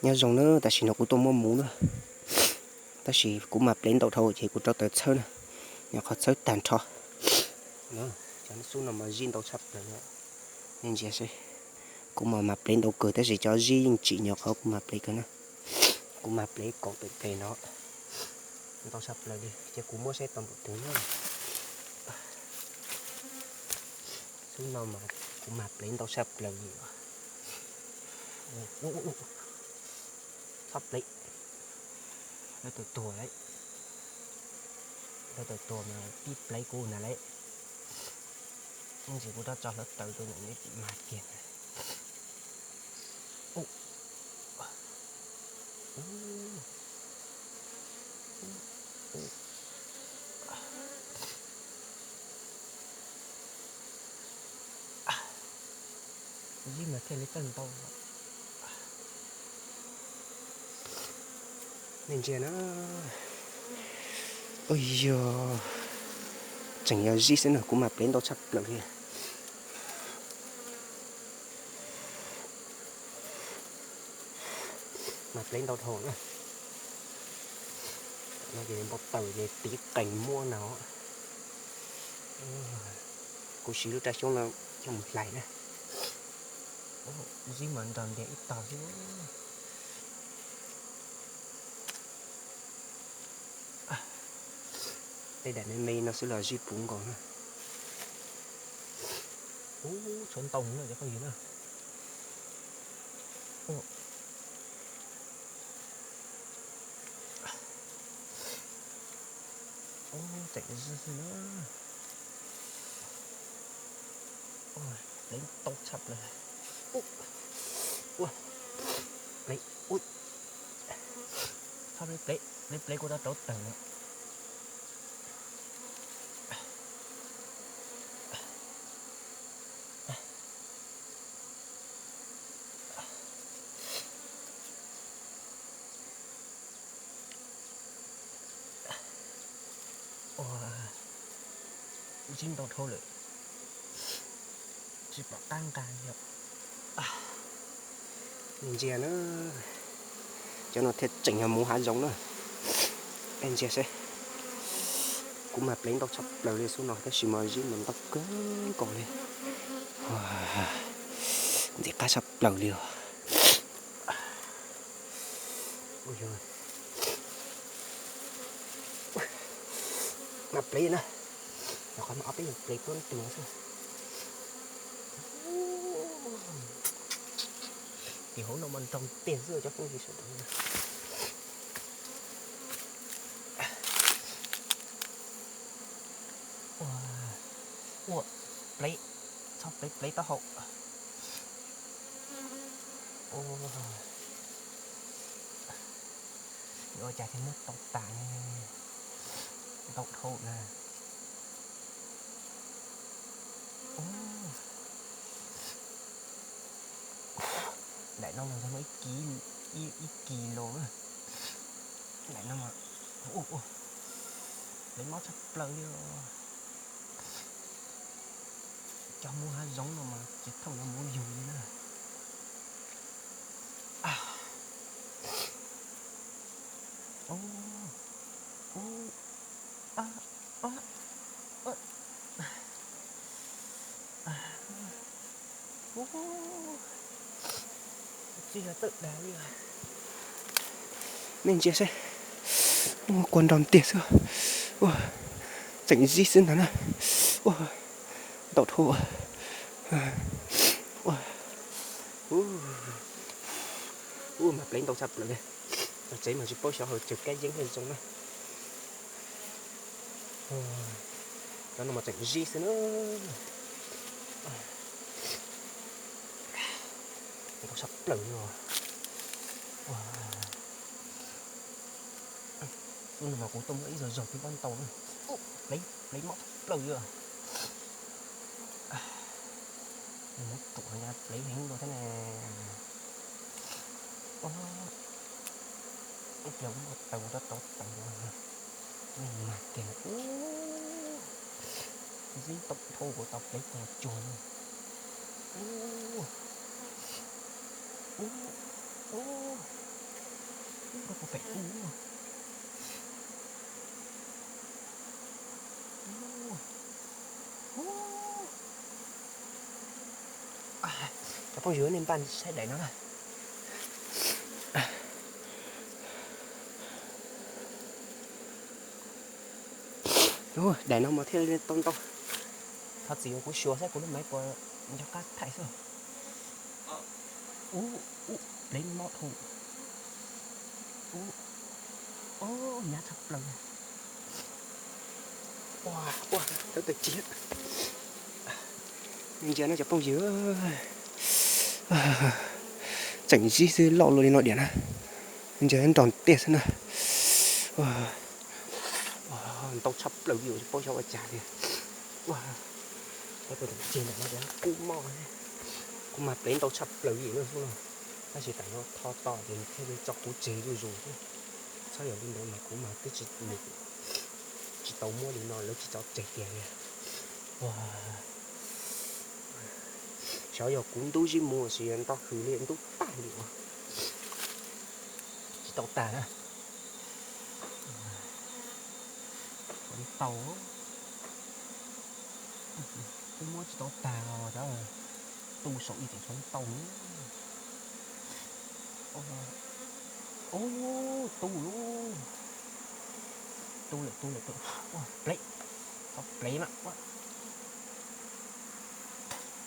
Nyob zoo na, tam sim no kuv tuaj muab muv na, tab sis kuv mas plev ntau dhau ces kuv rau taws txhawb na, nyuam qhuav txhawb tag nrho. Cov xub no mas zij ntau tshaj plaws li, nej ntsia seb. Kuv mas mas plev ntau kawg tab sis cov zij yeej tsim nyuam qhuav kuv mas plev kawg na. Kuv mas plev kaum pem pem no, ntau tshaj plaws li, ces kuv muab saib tau npaum twg na. Xub no mas kuv mas plev ntau tshaj plaws li. Txhob plev, lawv tawm tuag lawm. Lawv tawm tuag mas tib plev kuv ntag lauj. Ib ntsis kuv rov tso hluav taws rau ntawm no mas kiag. Zij mas thiaj li tawg ntau. Nej ntsia na. Ua yog tseem yog zij xwb na, kuv mas plev ntau tshaj plaws li. Mas plev ntau dhau na. No ces npau taws ces tiv qees muab no. Kuv siv lub raj xyoob no coj mus hlais na. Zij mas nrog ntiag ib tog xwb. Tej daim me me no xwb los zij puv nkaus na. Ub, tshuav ntau heev na cov phooj ywg na. Ub, tseem zij xwb na. Plev ntau tshaj plaws. Ua, plev, ua, txhob plev, plev, plev kuv rov rauv taws no. Ua, zij ntau dhau lawm, tsis pom qab nqa li os. Ntsia na, cov no thiaj tseem yog muv hav zoov na. Ntsia seb, kuv mas plev ntau tshaj plaws li xub no tab sis mas zij mas ntau kawg nkaus li. Ntxim qab tshaj plaws li os. Mas plev na, qhov no ob peb yog plev tuab tus xwb. Tim hauv no mas nrog tiag xwb cov phooj ywg sawv daws. Ua, plev, txhob plev, plev taub hau. Ua cas thiaj muab tau tas ne, ntau dhau na. Daim no mas ntshe muaj ib kis los na. Daim no mas, plev mob tshaj plaws li os. Cov muv hav zoov no mas tsis thooj cov muv yug li na. Tsis yog tawm dag li. Nej ntsia seb, kua nrog tiag xwb. Tseem zib xwb ntag na. Ntau dhau. Ub, mas plev ntau tshaj plaws li. Tsev mas tsis paub xyov hauv tsev kab yeeb thiaj zoo na. Cov no mas tseem zib xwb na. Ntau tshaj plaws li os. Lub no mas kuv tuaj muab ib zaug zaug twb pob ntau na. Plev, plev mob tshaj plaws li os. Muab ruam no plev heev dua thiab ne. Ib pliag muab taws rau rau taws. Nej mas tiag, zib ntau dhau kuv tau plev tag cuag li. Ub, ub, ub. Ua pem ub. Cov phooj ywg, nej npaj saib daim no na. Daim no mas thiaj li tau ntau. Thov txim, kuv xyuas saib kuv lub maiv puas nco qab thaij xwb. Ub, ub, plev mob dhau. Ub, ub, nyab tshaj plaws. Ua, ua, tawv tawg ci. Ntsia no cov phooj ywg, tseem zib xwb, loj luaj li no diam na. Ntsia nrog tiaj xwb na. Ntau tshaj plaws li, tsis paub xyov ua cas li. Ua, ceg ntawm no kub mob, kub mag plev ntau tshaj plaws li no xwb no. Tab sis tam no tho to ces thiaj li tso kub tseg zuj zus xwb. Txhob yog li ntawd mas kuv mas twb tsis, tsis tau muab li no lawv tsis tso tseg kiag li. Ua, xyov yog kuv ntub zib mus sis nto hws li ntub tag li ua. Tsis tau tag na. Tshuav ntau, twb muab tsis tau tag os, cov tu saum ib tseem tshuav ntau. Ub, tu lauj. Tu lawm, tu lawm, tu. Ua, plev. Txhob plev mas.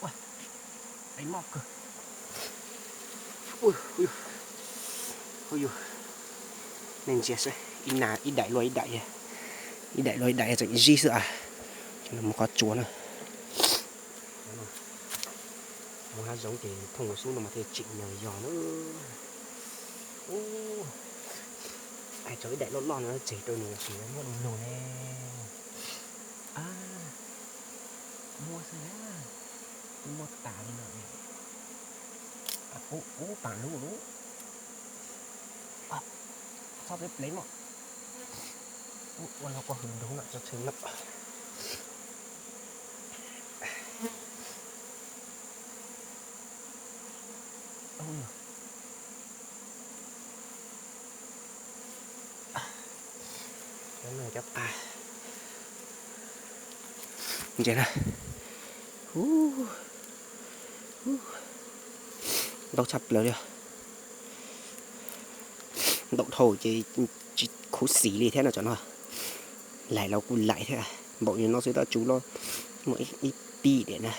Ua, plev mob kawg. Nej ntsia saib, ib na ib daim luaj ib daim, ib daim luaj ib daim tseem zib xwb a. Ces no mus qhov tsua na. Mus hav zoov ces thooj xub no mas thiaj tsim nyog yog na. Hais txog ib daim loj loj no tseg rau nws los sis muab lug lug ne. Muab xwb na, twb muab tas li no. Ub, paam lub lub. Txhob plev plev mog. Ua no koj hws nrug no tso tseg no. Cov no cov qas. Ntsia na. Ntau tshaj plaws li. Ntau dhau ces tsis khuv xim li thiab no cov no. Laim los kuj laim thiab. Npaum li no xwb tab tsuv los muaj ib pib diam na.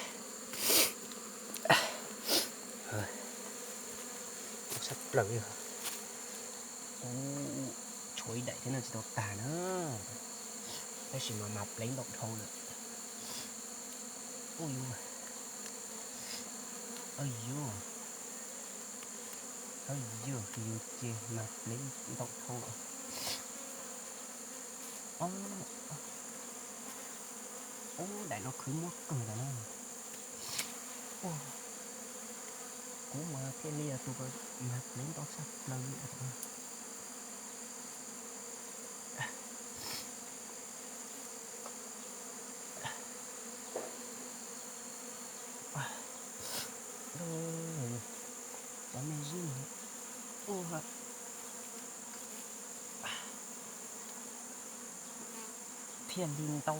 Ntau tshaj plaws li. Tshuav ib daim thiab no tsis tau tag na. Tab sis mas mas plev ntau dhau lawm. Yus, yus ces mas plev ntau dhau lawm. Ub, daim no khwv muab kawg ntawm no. Kuv mas thiaj li tus mas plev ntau tshaj plaws li. Cov me zib thiaj li ntau.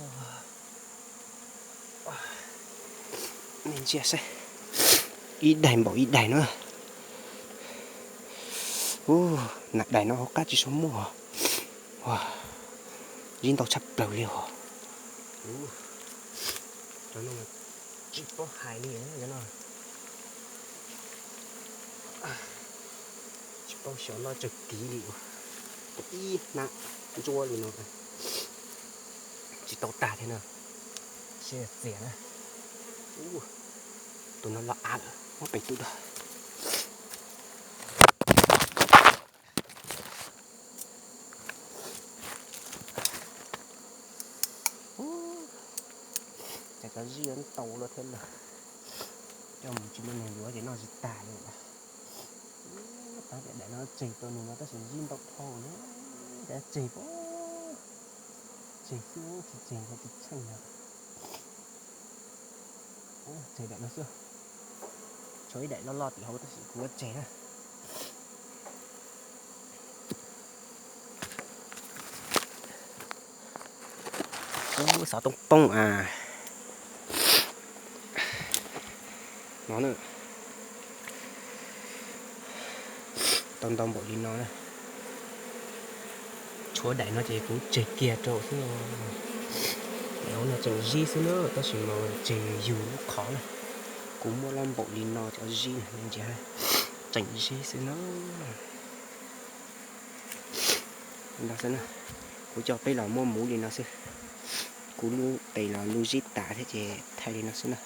Nej ntsia saib, ib daim npaum ib daim na. Ub, na daim no hauv qab tsis tshua muaj. Zib ntau tshaj plaws li os. Tsis paub hais li no. Tsis paub xyov loj tsawg kiv li. Ib hnab ntsuab li no. Tsis tau tag thiab na. Seb txias na. Tus no los av lawm, muab pem tus dog. Cas cov zib ntau luaj thiab lawm. Coj mus tsis muaj neeg yuav ces noj tsis tag li. Tab tias daim no tseg rau nws no tab sis zib ntau dhau na. Cas tseg, tseg xwb tsis tseg tsis txheej na. Tseg daim no xwb. Tshuav ib daim loj loj tim hauv tab sis kuv yuav tseg na. Xov tooj poob a. No na, tau ntau npaum li no na. Tshuav daim no ces kuv tseg kiag rau xwb. Daim no tseem zib xwb na, tab sis mas tseg yus lub qhov na. Kuv muab lob npaum li no cov zib ntsia, tseem zib xwb na. Li no xwb na, kuv coj peb los muab muv li no xwb. Kuv lub tes los lub zib tas thiab ces thaij li no xwb na.